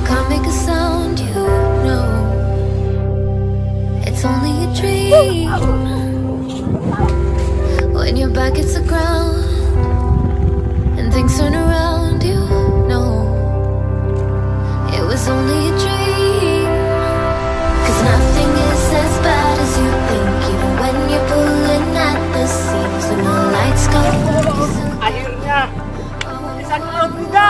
Can't make a sound, you know. It's only a dream. When your back hits the ground and things turn around, you know. It was only a dream. 'Cause nothing is as bad as you think, even when you're pulling at the seams. When the lights go, you still Akhirnya bisa ke laut juga.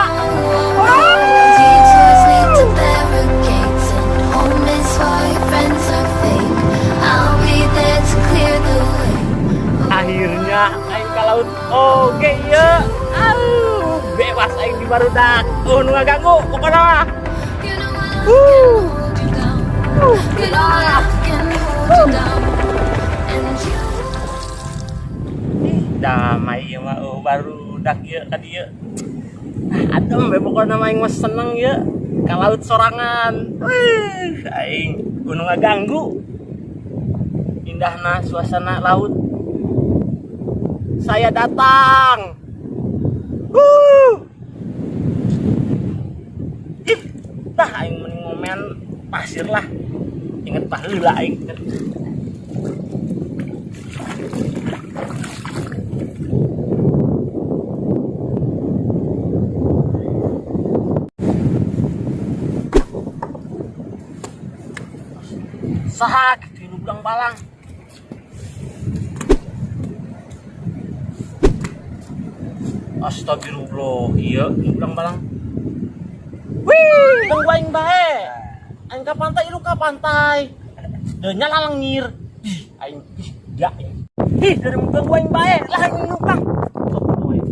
Detours lead to barricades, and home is for your friends are fake. I'll be there to clear the way. Akhirnya aing ke laut. Oke ya. Au, bebas aing di barudak. Oh, nu ngaganggu pokoknya mah. You know my love can hold you down. You know my love can hold you down. And you. Ih, damai ieu mah, oh, barudak ieu ka dieu. Ah, adem we pokokna mah, aing mah seneng ieu ka laut sorangan. Wih, aing nu ngaganggu. Indahna suasana laut. Saya datang. Wuh. Ih, dah aing mending ngomen pasir lah. Inget baheula aing. Saha kitu nu bulang balang? Astagfirullah, iya nu bulang balang. Wih, ganggu aing bae. Aing ka pantai, lu ka pantai. Deunya lalengir. Ih, aing ih, ya aing. Ih, dari ganggu aing bae, lah aing numpang. Sok aing.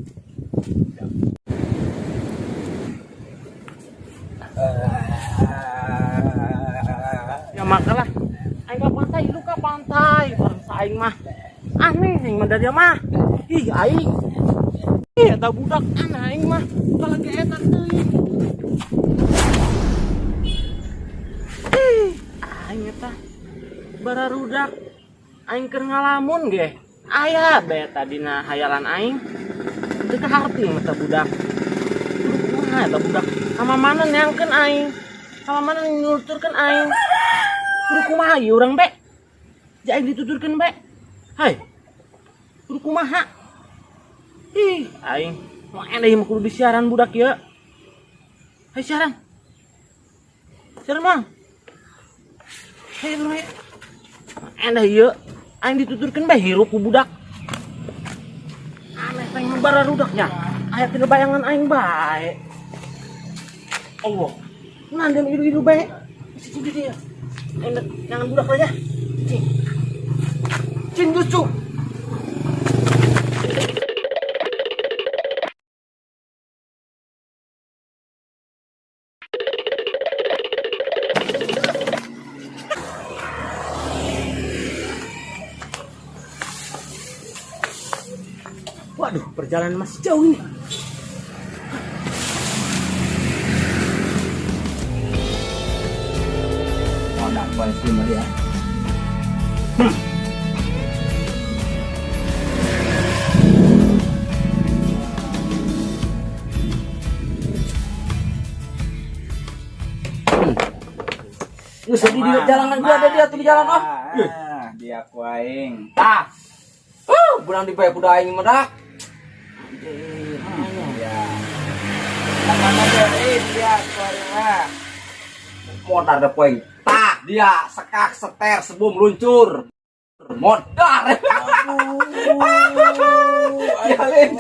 Ya makalah. Aing ka pantai, lu ka pantai. Bangsa aing mah. Aneh aing mah dari mah. Ih, aing. Ih, eta budak aneh aing mah. Kalau ge eta teuing. Ih, aing eta bararudak. Aing keur ngalamun ge. Aya bae tadina hayalan aing. Teu kaharti mah eta budak. Kudu kumaha eta budak? Sama mana neangkeun aing? Sama mana nuturkeun aing? Kudu kumaha ieu urang be? Ja aing dituturkeun be. Hai. Kudu kumaha? Ih, aing mau endah mah kudu disiaran budak ieu. Hai siaran. Siaran mang. Hai bro, hai. Endah ieu aing dituturkeun bae hirup ku budak. Aneh teh bararudaknya. Aya tina bayangan aing bae. Allah. Nah, dia hidup-hidup bae. Si dia. Aing jangan budak aja. Cing. Cing lucu. Waduh, perjalanan masih jauh ini. Oh, dapat sih dia. Lu sedih di jalangan gua ada dia tuh di jalan oh. Ah, dia ku aing. Tah. Benang dibayar kuda aing mah dak. Ya. Tangan aja dia ku aing mah. Modar da poing. Tah, dia sekak seter sebum luncur. Modar. Ya, Lin.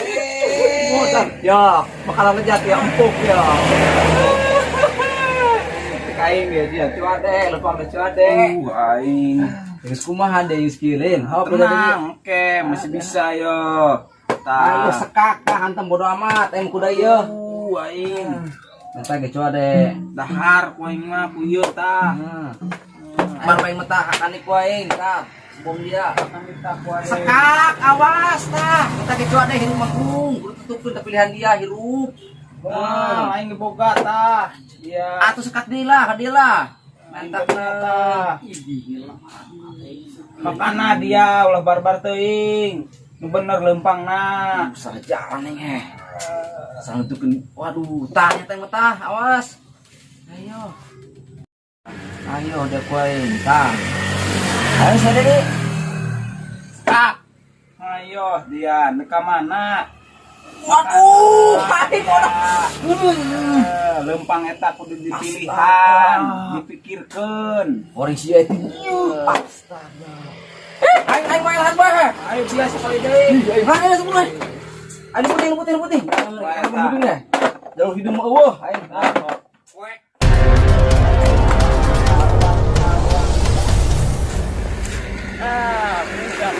Modar. Ya, makanan lezat ya, empuk ya. Aing dia dia cuade, lempang deh cuade. Aing. Geus kumaha deui geus Lin. Hop, Tenang, oke, masih bisa yo. Ayo Tah. sekak tah hantam bodo amat aing kuda ieu. Aing. Minta ge cuade. Dahar ku aing mah ku ieu tah. Bar paing metah kakani ku aing tah. Bom dia. Minta ku aing. Sekak awas tah. Minta ge cuade hirup manggung. Kudu tutupkeun tah pilihan dia hirup. Wah, aing geboga tah. Dia. Atuh sekak deui lah, ka dieu lah. Mantap tah. Ih, gila. Makana dia ulah barbar teuing. Nu bener lempangna. Salah jalan nih eh. Salah nutukeun. Waduh, tah nya teh metah, awas. Ayo. Ayo dia ku aing tah. Ayo sadede. Sekak. Ayo dia ka mana? Waduh, aing bodoh. Eh, lempang eta kudu dipilihan, dipikirkeun. Orang sia itu. Astaga. Eh, aing aing main lahan bae. Ayo dia sekali deui. Ih, aing mana semua. Ada putih, putih, putih. Wah, Ada eta. hidungnya. Jalur hidung mah eueuh aing. Wek. Ah, budak.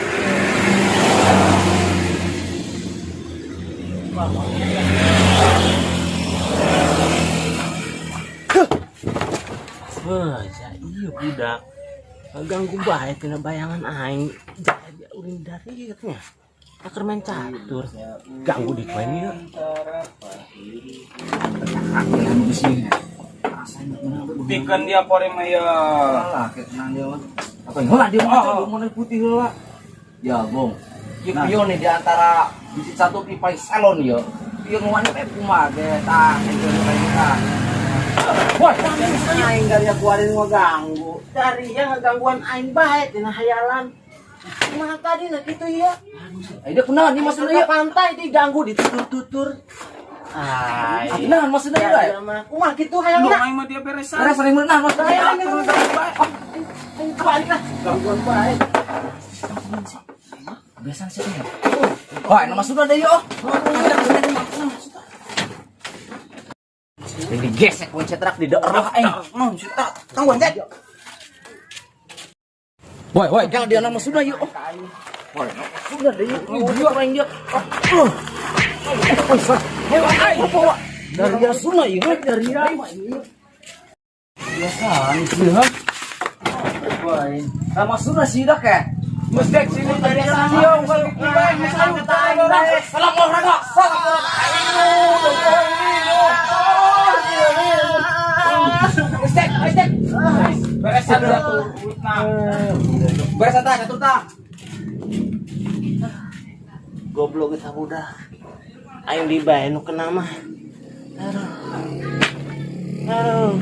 Wah, iya budak. Ganggu bae tina bayangan aing. Jadi ulin dari nya. Aker main catur. Ganggu di koin ieu. Pikeun dia kore mah ya. Alah, kayak tenang dia mah. Apa heula dia mah Oh. mau putih heula. Ya, Bong. Ieu pion nih di antara biji satu di paling salon ya. Pion wani pe kumaha ge tah itu kayak tah. Wah, Aing dari aku ngaganggu. Dari yang ngagangguan aing bae tina hayalan. Kumaha tadi nah kitu ya. dia kunaon ieu maksudna Ke ieu? pantai diganggu ditutur-tutur. Ay. Kunaon maksudna ieu? Ya, mah. Kumaha kitu Lu hayangna? aing mah dia beresan. Beres sering meunah maksudna ieu. Aing balik lah. Gangguan bae. Biasa sih ya. Wah, ini maksudna deui oh. Ini digesek kun cetrak di daerah aing. Non, cerita. Tangguan cek. Woi, woi, jangan dia nama sudah yuk. Woi, sudah deh yuk. Dia orang dia. Dari dia sudah yuk, dari dia. Biasa nih sih, ha? Woi, nama sudah sih dah ke. Musdek sini dari Sio, Salam olahraga, salam olahraga. Musdek, musdek. Beresan dah tuh urutna. Beres tah, catur tah. Goblok kita budak. Aing di bae nu kena mah. Aduh. Aduh.